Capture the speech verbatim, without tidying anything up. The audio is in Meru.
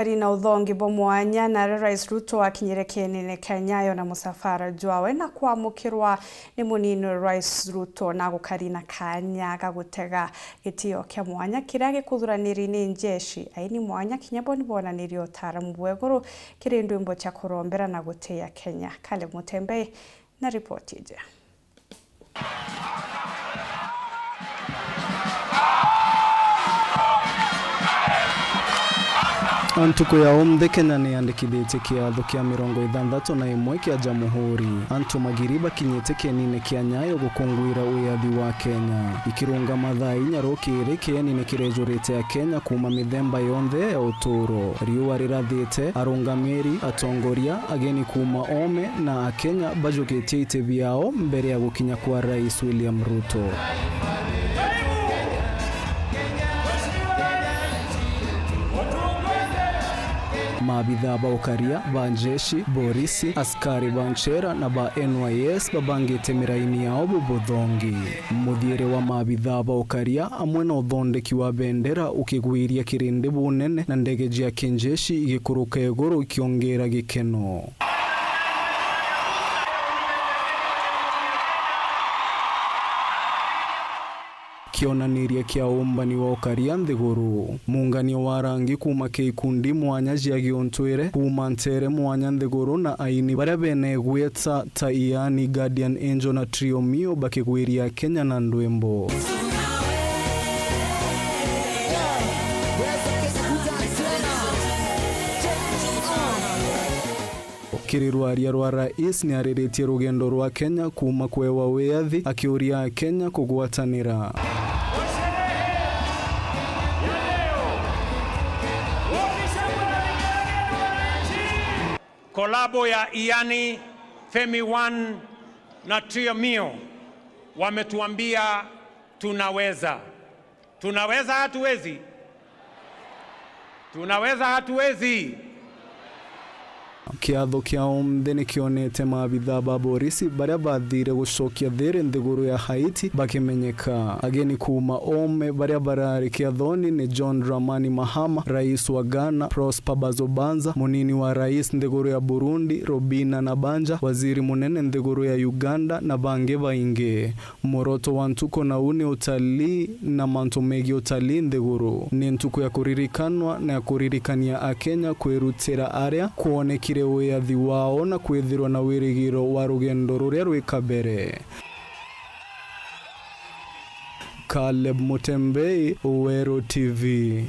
Ari na uthongi bwa mwanya, nario Rais Ruto akinyire kienine kia Nyayo na musafara jwawe na kwamukirwa ni munini wa Rais Ruto na gukari na kanya ga gutega gitio kia mwanya kiria gikuthuraniri ni njeshi, aini mwanya kinya bo ni bonanirie utaaramu bwa iguru kiri ndwimbo cia kurombera na gutia Kenya. Caleb Mutembei na ripoti iji. Ntuku ya umunthi Kenya niyandikithitie kiatho kia mirongo ithanthatu na imwe kia Jamhuri. Antu magiri bakinyite kienine kia Nyayo gukunguira wiathi wa Kenya. Ikirungama thaa inya rukiri, kieni nikirejurite Akenya kuuma mithemba yonthe ya uturo. Riua rirathite, arungamiri, atongoria, ageni kuuma oome na Akenya bajukitie iti biao mbere ya gukinya kwa Rais William Ruto. Maabithaa ba ukaria, ba njeshi, borisi, askari ba nchera na ba N Y S babangite miraini yao bubuthongi. Muthiere wa maabithaa ba ukaria amwe na uthondeki wa bendera ukigwiria kirindi bunene na ndege jia kinjeshi igikuruka iguru ikiongera gikeno. Kionaniria kia uumbani wa ukaria nthiguru. Muunganio wa rangi kuuma ki ikundi mwanya cia giuntwire, kuuma nteere mwanya nthiguru na aini baria bena igweta ta Iani, Guardian Angel na Trio Mio bakigwiria Kenya na ndwimbo. Kiri rwaria rwa Rais, niariritie rugendo rwa Kenya kuuma kwewa wiathi, akiuria Akenya kugwatanira. Kolabo ya Iani, Femi One na Trio Mio wametuambia tunaweza. Tunaweza, hatuwezi? Tunaweza, hatuwezi? Kiatho kia umunthi nikionete maabithaa ba borisi baria bathire gucokia thiri nthiguru ya Haiti bakimenyeka. Ageni kuuma oome baria barari kiathoni ni John Dramani Mahama, rais wa Ghana, Prosper Bazobanza, munini wa rais nthiguru ya Burundi, Robina Nabanza, waziri munene nthiguru ya Uganda, na bangi baingi. Mworoto wa ntuku nau ni utalii na mantu megii utalii nthiguru. Ni ntuku ya kuririkanwa na ya kuririkania Akenya kwirutira aria kwonekire wiathi wao na kwithirwa na wirigiro wa rugendo ruria rwi kabere. Caleb Mutembei, Weru T V.